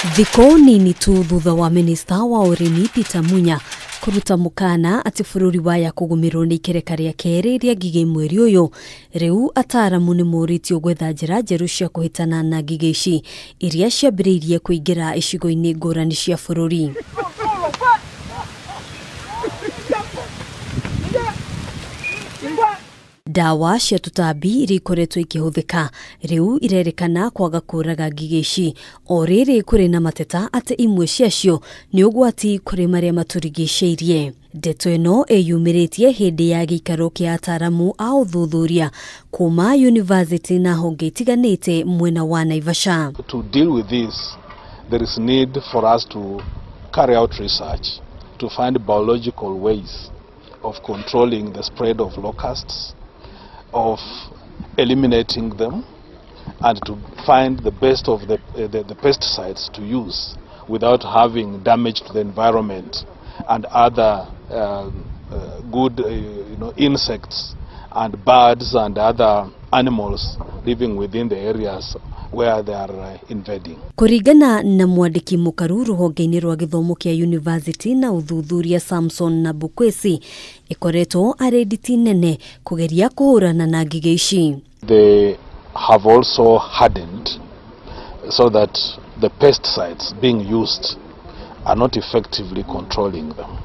Thikũ nini tu thutha wa minista wa ũrĩmi Peter Munya kũruta mũkana atĩ bũrũri waya kũgũmĩrwo nĩ ikereka rĩa kerĩ rĩa ngigĩ mweri ũyũ, rĩu ataaramu nĩ morĩtio gwetha njĩra njerũ cia kũhĩtana na ngigĩ ici iria ciambĩrĩirie kũingĩra icigo-inĩ ngũrani cia bũrũri. Ndawa cia tũtambi iria ikoretwo ikĩhũthĩka rĩu irerĩkana kwaga kũraga ngigĩ ici, o rĩrĩ kũrĩ na mateta atĩ imwe ciacio nĩ ũgwati kũrĩ marĩa matũrigicĩirie. Ndeto ĩno ĩyumĩrĩtie hĩndĩ ya gĩikaro kĩa ataaramu a ũthuthuria kuma university na honge itiganĩte mwena wa Naivasha. To deal with this, there is need for us to carry out research to find biological ways of controlling the spread of locusts, of eliminating them, and to find the best of the pesticides to use without having damage to the environment and other good insects and birds and other animals living within the areas where they are invading. Kũringana na mwandĩki mũkaru rũhonge-inĩ rwa gĩthomo kĩa university na ũthuthuria Samson na Bukwesi, ĩkoretwo arĩ nditi nene kũgeria kũhũrana na ngigĩ ici. They have also hardened so that the pesticides being used are not effectively controlling them.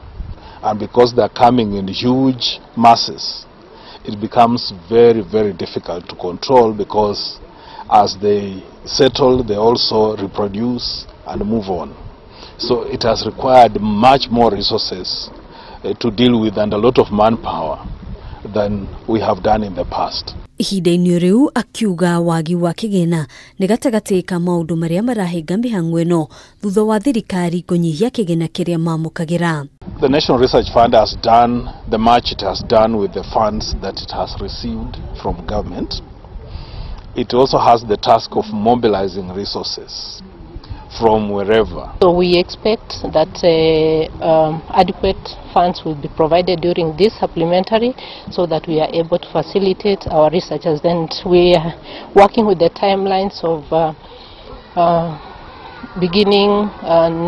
And because they are coming in huge masses, it becomes very, very difficult to control, because as they settle, they also reproduce and move on. So it has required much more resources to deal with and a lot of manpower than we have done in the past. Ihinda-inĩ rĩu akiuga wagi wa kĩgĩna nĩ gatagatĩ ka maũndũ marĩa marahĩnga mĩhang'o ĩno thutha wa thirikari kũnyihia kĩgĩna kĩrĩa mamũkagĩra. The National Research Fund has done the much it has done with the funds that it has received from government. It also has the task of mobilizing resources from wherever. So we expect that adequate funds will be provided during this supplementary so that we are able to facilitate our researchers. And we are working with the timelines of beginning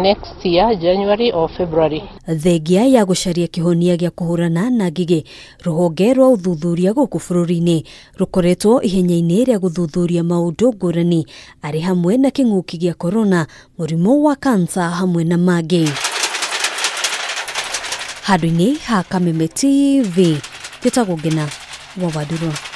next year, January or February. Thengia ya gũcaria kĩhonia gĩa kũhũrana na ngigĩ, rũhonge rwa ũthuthuria gũkũ bũrũri-inĩ rũkoretwo ihenya-inĩ rĩa gũthuthuria maũndũ ngũrani arĩ hamwe na kĩng'ũki gĩa korona, mũrimũ wa kansa hamwe na mangĩ. Handũ-inĩ ha Kameme TV, njĩtagwo Ngina wa Wandũrũ.